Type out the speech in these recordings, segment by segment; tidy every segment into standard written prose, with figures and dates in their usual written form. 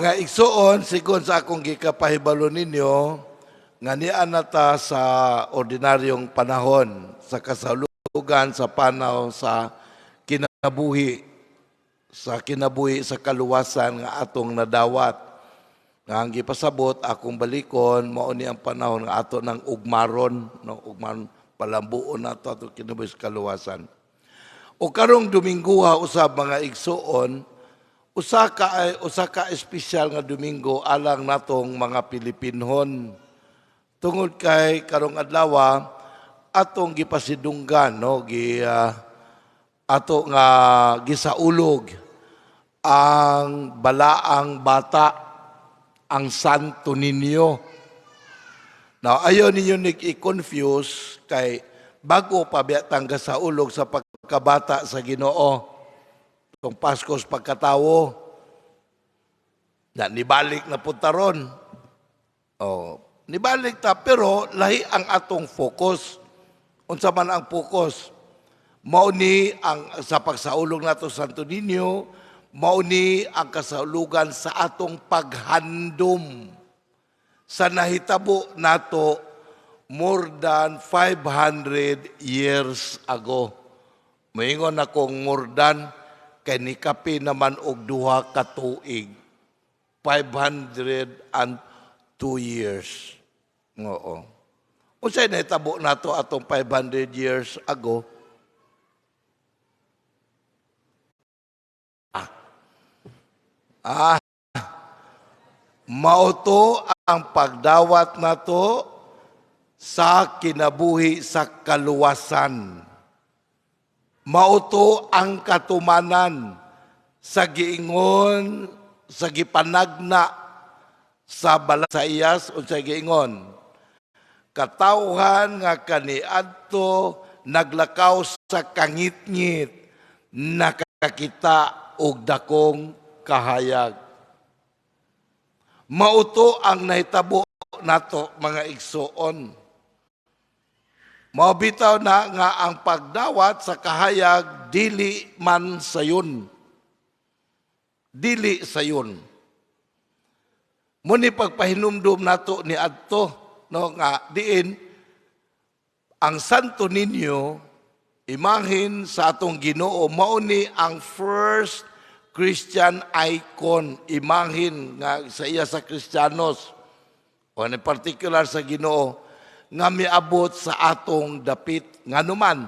Mga igsuon, sigon sa akong gikapahibalo ninyo, nga nian na ta sa ordinaryong panahon, sa kasalugan, sa panaw, sa kinabuhi, sa kinabuhi sa kaluwasan nga atong nadawat. Nga ang gipasabot, akong balikon, mao ni ang panahon nga ato ng ugmaron, no, ugmaron, palambuon nato atong kinabuhi sa kaluwasan. O karong Dominguha usab, mga igsuon, usa ka espesyal nga Domingo alang natong mga Pilipinhon. Tungod kay karong adlaw atong gipasidunggan, no, gi ato nga gisaulog ang balaang bata, ang Santo Niño. Now, ayaw ninyo nig i-confuse kay bago pa biya tang gasaulog sa pagkabata sa Ginoo. Itong Pasko sa pagkatawo, na nibalik na punta ron. Oh, nibalik ta, pero lahi ang atong focus. Unsa man ang focus? Mao ni ang sa pagsaulog nato sa Santo Niño, mao ni ang kasaulugan sa atong paghandom sa nahitabo nato more than 500 years ago. Moingon akong more than kay nikapi naman og 2 ka tuig. 502 years. Oo. Unsay nahitabo nato atong 500 years ago? Ah. Mao to ang pagdawat nato sa kinabuhi sa kaluwasan. Mao to ang katumanan sa giingon sa gipanagna sa Isaias. Unsay giingon? Katawhan nga kaniadto naglakaw sa kangitngit nakakita og dakong kahayag. Mao to ang nahitabo nato, mga igsuon. Mao bitaw na nga ang pagdawat sa kahayag dili man sayon. Dili sayon. Muni pagpahinumdum nato ni adto, no, nga diin ang Santo Niño, imahin sa atong Ginoo, mao ni ang first Christian icon, imahin nga sa iya sa Kristiyanos o in particular sa Ginoo nga miabot sa atong dapit. Nganuman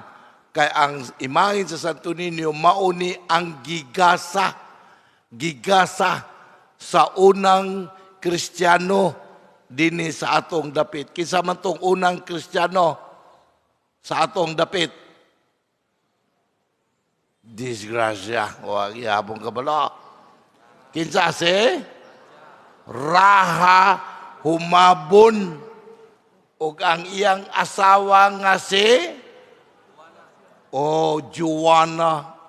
kay ang imahin sa Santo Niño mao ni ang gigasa gigasa sa unang Kristiyano dinhi sa atong dapit. Kinsa man tong unang Kristiyano sa atong dapit? Disgrasya. Wa gihapon kabalo. Kinsa si Raha Humabon ug ang iyang asawa nga si Oh, Juana.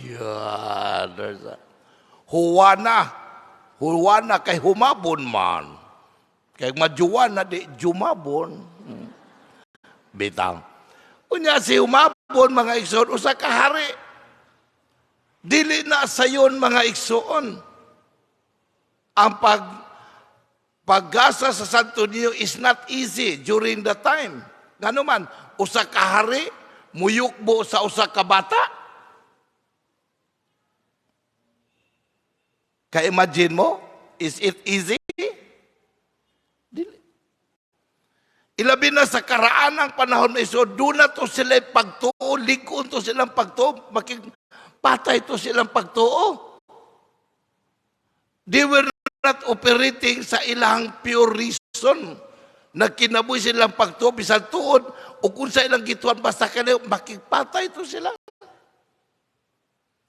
Yeah, there's a Juana. Juana kay humabon man. Kay majuana di jumabon. Bitaw. Unya si humabon, mga igsoon, usa ka hari. Dili na sayon, mga igsoon. Ang paggasa sa Santo Niño is not easy during the time. Ngano man, usa ka hari muyukbo sa usa ka bata. Ka-imagine mo, is it easy? Dili. Ilabi na sa karaan ang panahon na iso, doon na to sila pagtuo, likon to silang pagtuo, patay to silang pagtuo. They were not operating sa ilang pure reason. Nagkinabuhi silang pagtuo, bisan tuod, o kung sa ilang gituan, basta kanil, makipatay to sila.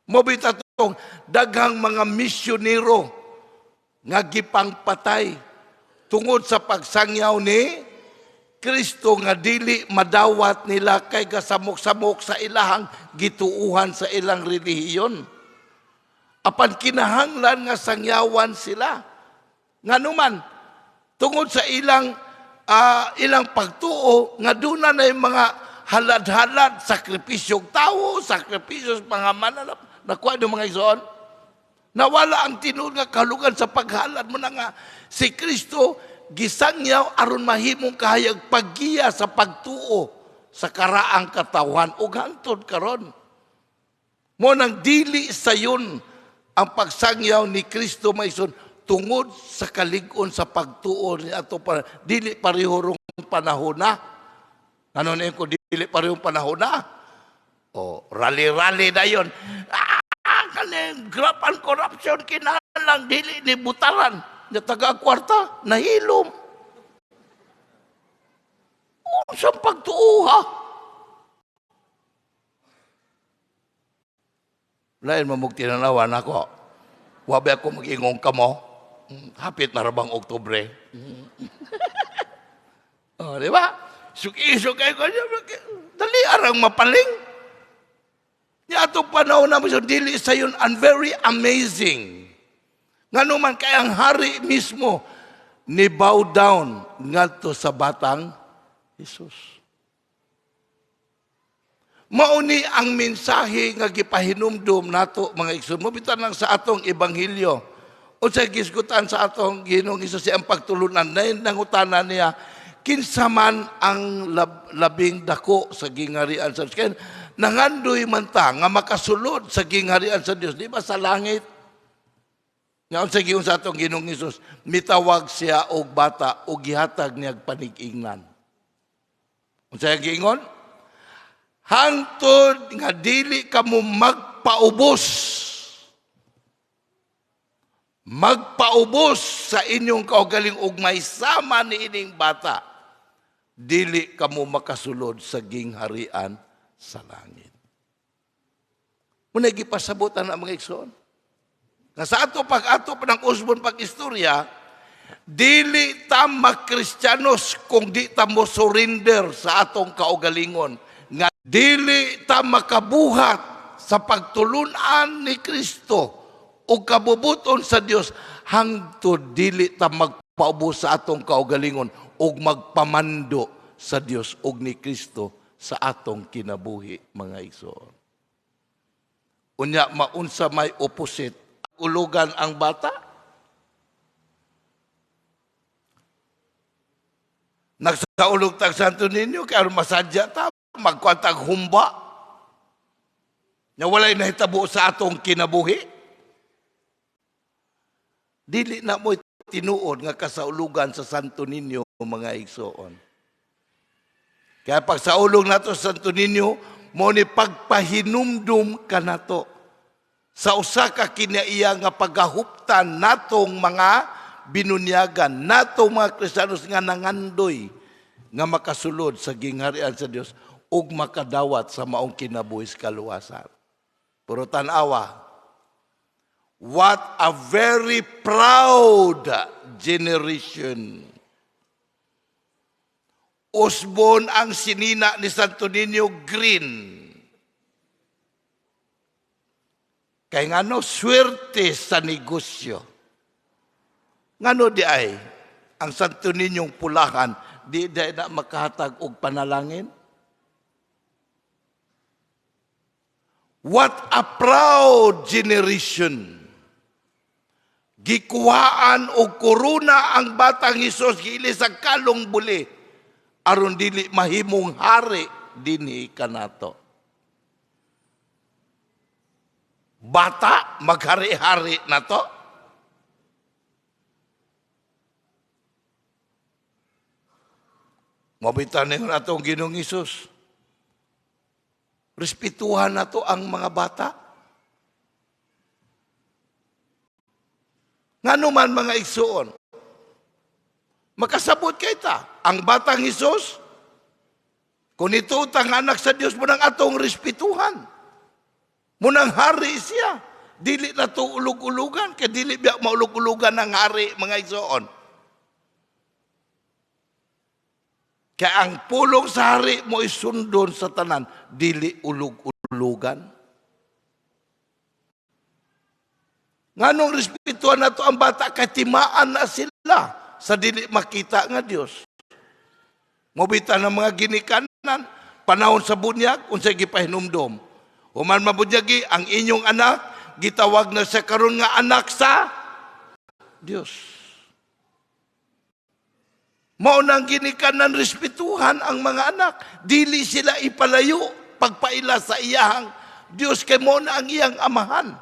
Mobita tong daghang mga misyonero nga gipangpatay tungod sa pagsangyaw ni Kristo nga dili madawat nila kay gasamok-samok sa ilahang gituuhan, sa ilang relihiyon. Apan kinahanglan nga sangyawan sila. Nganuman, tungod sa ilang pagtuo nga duna na yung mga halad-halad, sakripisyong tao, sakripisyo sa mga mananap. Nakuha ng mga igsoon? Nawala ang tinuod nga kahulugan sa paghalad mo na nga si Kristo gisangyaw aron mahimong kahayag paggiya sa pagtuo sa karaang katawhan ug hangtod karon. Mo nang dili sayon ang pagsangyaw ni Kristo, mga igsoon, tungod sa kalig-on sa pagtuo ni ato pa, dili pareho rong panahon na. Ano na ko dili parehong panahon na? O, rally-rally na yon. Ah, kaning graft and corruption, kinahanglan dili ni butaran. Nya taga kwarta, nahilom. Unsang pagtuo, ha? Lain mamug tinanawan ako. Wabi ako mag-ingong kamo. Hapit na rabang Oktubre. Oh, di ba? Suk-isok kayo ko. Dali arang mapaling. Nya atong panahon na so, dili sayon and very amazing. Ngano man kay ang hari mismo ni bow down ngadto sa batang Jesus. Mauni ang mensahe nga gipahinumdum nato, mga igsoon. Mo bitan lang sa atong ebanghelyo. Unsay gisgutan sa atong Ginoong Hesus ang pagtulunan na nangutana niya kinsa man ang labing dako sa gingharian sa Dios. Kaya nangandoy man ta nga makasulod sa gingharian sa Dios, di ba sa langit? Nga unsa giun sa atong Ginoong Hesus, mitawag siya og bata og gihatag niya panig-ingnan. Unsa giingon? Hangtod nga dili kamo magpaubos. Magpaubos sa inyong kaugaling og may sama ni ining bata. Dili kamo makasulod sa gingharian sa langit. Muna gipasabutan ang mga igsoon. Nga sa ato pag-ato pa ng usbon pag-istorya, dili ta makristiyanos kung di ta mo surrender sa atong kaugalingon. Nga dili ta makabuhat sa pagtulunan ni Kristo o kabubuton sa Dios hangtod dili ta magpaubos sa atong kaugalingon ug magpamando sa Dios ug ni Kristo sa atong kinabuhi, mga igsoon. Unya maunsa may opposite, ulugan ang bata. Nagsaulog tag Santo Niño kay aron masadya ta, magkuan tag humba. Nya walay nahitabo sa atong kinabuhi. Dili na mo tinuod nga kasaulugan sa Santo Niño, mga igsoon. Kaya pag saulog nato sa Santo Niño, mo ni pagpahinumdum kanato sa usa ka kinaiya nga pagahuptan natong mga binunyagan, natong mga Kristiyanos nga nangandoy nga makasulod sa gingharian sa Dios ug makadawat sa maong kinabuhi sa kaluwasan. Pero tan-awa, what a very proud generation. Usbon ang sinina ni Santo Niño green. Kay ngano swerte sa negosyo. Ngano di ay ang Santo Niñong pulahan di di na makahatag og panalangin? What a proud generation. Gikuhaan og korona ang batang Hesus giili sa kalong buli aron dili mahimong hari dinhi kanato. Bata maghari-hari nato. Mabitan ningon atong Ginoong Hesus. Respetuhan nato ang mga bata. Ngano man mga igsoon, makasabot kay ta ang batang Hesus. Kung ito utang anak sa Dios, munang atong respetuhan. Munang hari siya. Dili na to ulug-ulugan, kay dili biya maulug-ulugan ang hari, mga igsoon. Kaya ang pulong sa hari mo isundon sa tanan, dili ulug-ulugan. Nganong respetuhan na to ang bata, kay timaan na sila sa dili makita nga Dios. Mobita ng mga ginikanan, panahon sa bunyag, unsay gipahinumdom. Human mabunyagi ang inyong anak, Gitawag na siya karon nga anak sa Dios. Mao nang ginikanan, respetuhan ang mga anak. Dili sila ipalayo pagpaila sa iyahang Dios kay mao na ang iyang amahan.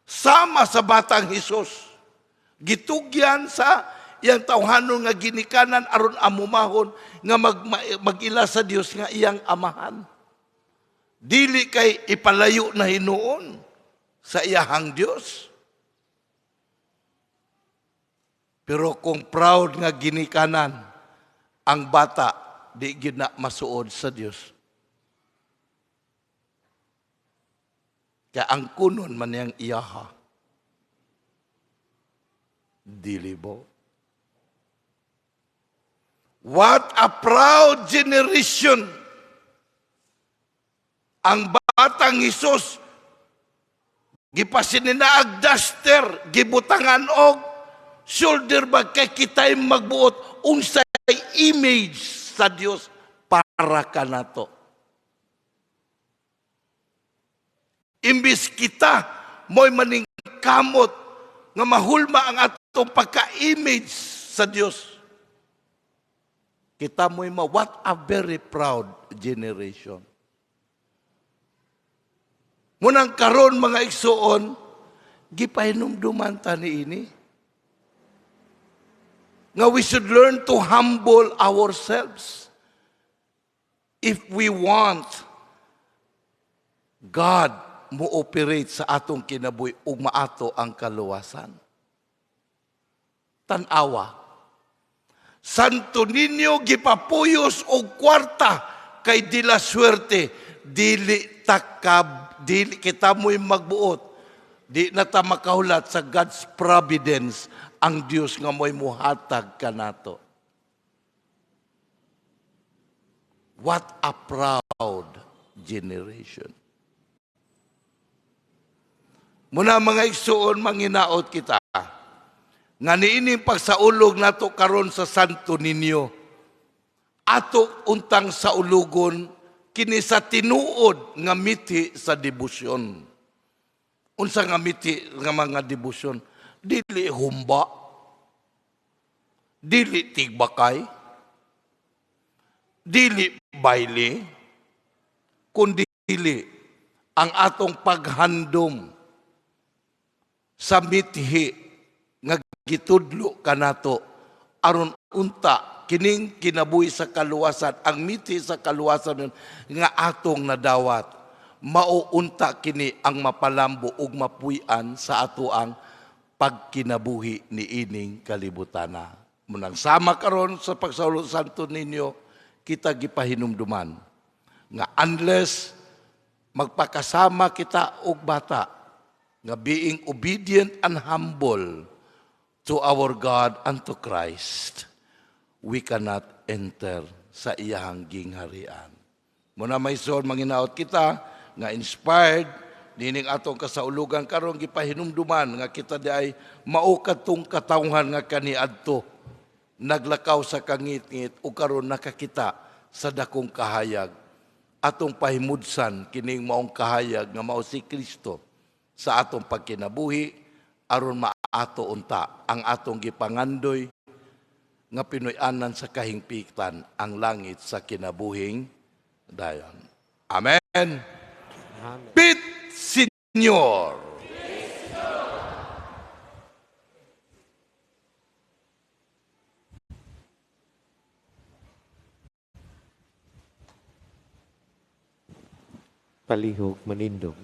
Sama sa batang Hesus. Gitugyan sa iyang tawhanon nga ginikanan aron amumahon nga mag-ila sa Dios nga iyang amahan. Dili kay ipalayo na hinuon sa iyahang Dios. Pero kung proud nga ginikanan, ang bata di gyud na masuod sa Dios. Kaya ang kunon man niyang iyaha. Dili bo? What a proud generation! Ang batang Hesus gipasininaag duster, gibutangan og shoulder bag kay kita'y magbuot unsay image sa Dios para kanato. Imbis kita mo'y maningkamot nga mahulma ang atong pagka-image sa Dios. Kita mo'y ma, what a very proud generation. Munang karon, mga igsuon, gipahinumduman ta niini nga we should learn to humble ourselves if we want God mo operate sa atong kinabuhi ug maato ang kaluwasan. Tan-awa. Santo Niño gipapuyos og kwarta kay dila swerte, dili takab, dili kita mo'y magbuot. Di na ta makahulat sa God's providence, ang Dios nga mo'y muhatag kanato. What a proud generation. Muna, mga igsuon, manginaot kita nga niining pagsaulog nato karon sa Santo Niño, ato untang saulugon kini sa tinuod nga miti sa debosyon. Unsa nga miti nga mga debosyon? Dili humba, dili tigbakay, dili baile, kundi dili ang atong paghandom sa mithi nga gitudlo kanato aron unta kining kinabuhi sa kaluwasan, ang mithi sa kaluwasan nga atong nadawat, mao unta kini ang mapalambo ug mapuy-an sa ato ang pagkinabuhi niining kalibutana. Munang sama karon sa pagsaulog Santo Niño, kita gipahinumduman nga unless magpakasama kita og bata nga being obedient and humble to our God and to Christ, we cannot enter sa iyahang gingharian. Muna, may son, manginaot kita nga inspired nining atong kasaulugan karon, gipahinumduman nga kita di ay mao kadtong katawhan nga kaniadto naglakaw sa kangitngit ug karon nakakita sa dakong kahayag. Atong pahimudsan kining maong kahayag nga mao si Kristo sa atong pagkinabuhi aron maato unta ang atong gipangandoy nga pinuy-anan sa kahingpitan, ang langit sa kinabuhing dayon. Amen. Amen. Pit Señor. Palihog manindog.